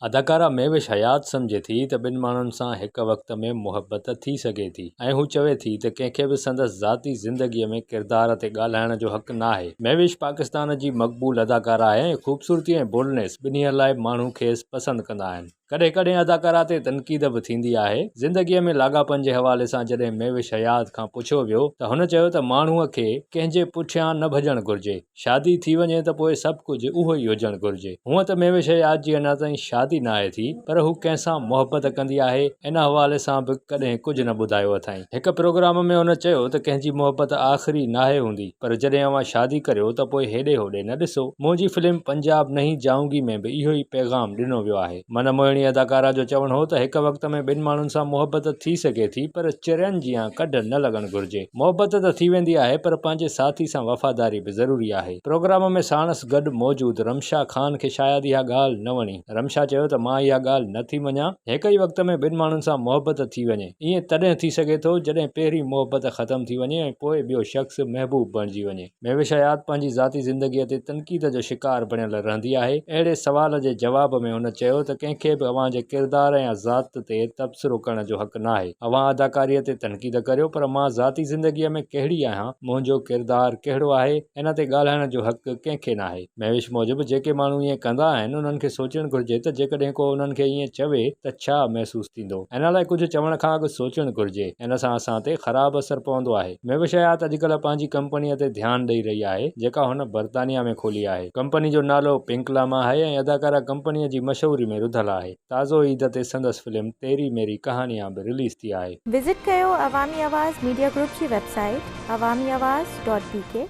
اداڪارا مهوش حيات سمجهي ٿي ته ٻن ماڻهن سان هڪ وقت ۾ محبت ٿي سگهي ٿي ۽ هو چوي ٿي ته ڪنهن کي به سندس ذاتي زندگي ۾ ڪردار تي ڳالهائڻ جو حق ناهي. مهوش پاڪستان جي مقبول اداڪارا آهي ۽ خوبصورتي ۽ بولڊنيس ٻنهي لاء ماڻهو کيس پسند ڪندا آهن. ڪڏهن ڪڏهن اداڪارا تي تنقيد به ٿيندي آهي. زندگي ۾ لاڳاپن جي حوالي سان جڏهن مهوش حيات کان پڇيو ويو ته هن چيو ته ماڻهو کي ڪنهن جي پٺيان نه ڀڄڻ گهرجي. شادي ٿي وڃي ته پوء سڀ ڪجهه اهو ئي هجڻ گهرجي. هونء ته مهوش حيات جي اڃا تائين شادي ناهي ٿي پر هو ڪنهن سان محبت ڪندي آهي ان حوالي سان به ڪڏهن ڪجهه نه ٻڌايو اٿائين. هڪ پروگرام ۾ هن چيو ته ڪنهن جي محبت آخري ناهي هوندي پر جڏهن اوهان شادي ڪريو ته پوء هيڏي هوڏي نه ڏسو. منهنجي فلم پنجاب نهين جائونگي ۾ به اهو ئي پيغام ڏنو ويو آهي. من موهڻي اداڪارا جو چوڻ هو ته هڪ وقت ۾ ٻن ماڻهن سان محبت ٿي سگهي ٿي پر چرين جيان ڪڍ نه لڳڻ گهرجي. محبت ته ٿي ويندي آهي پر پنهنجي ساٿي سان وفاداري به ضروري آهي. پروگرام ۾ ساڻس گڏ موجود رمشا خان کي شايد اها ڳالهه نه وڻي. رمشا چيو ته مان اها ڳالهه نه ٿي مڃان، هڪ ئي وقت ۾ ٻن ماڻهن سان محبت ٿي وڃي. ائين تڏهن ٿي سگهي ٿو جڏهن پهرين محبت ختم ٿي وڃي ۽ پوء ٻيو شخص محبوب بڻجي وڃي. مهوش حيات پنهنجي ذاتي زندگيء تي تنقيد جو شڪار بڻيل رهندي آهي. اهڙي سوال جي جواب ۾ هن چيو ته ڪنهن کي به اوهان جي ڪردار يا ذات تي تبصرو ڪرڻ جو حق ناهي. اوهان اداڪاريء تي تنقيد ڪريو پر مان ذاتي زندگيء ۾ ڪهڙي آهيان، منهنجو ڪردار ڪهڙو آهي، ان تي ڳالهائڻ جو حق ڪنهن کي ناهي. مهوش موجب جيڪي ماڻهو ائين ڪندا آهن انهن کي سوچڻ گهرجي ته جيڪڏهن ڪو انهن کي ائين چوي ته ڇا محسوس ٿيندو. ان لاء ڪجهه چوڻ کان اڳ سوچڻ گهرجي. ان سان اسان تي خراب اثر پوندو آهي. مهوش حيات اڄڪلهه پنهنجي ڪمپنيء تي ڌيان ڏئي رهي آهي، جيڪا هن برطانيا ۾ کولي آهي. ڪمپني جو نالو پنڪ لاما آهي ۽ اداڪارا ڪمپنيء جي مشهوري ۾ رڌل آهي. تازو عيد تي سندس فلم تيري ميري ڪهانيان به رليز ٿي آهي. وزٽ ڪيو عوامي آواز ميڊيا گروپ جي website Awami Awaz dot B K.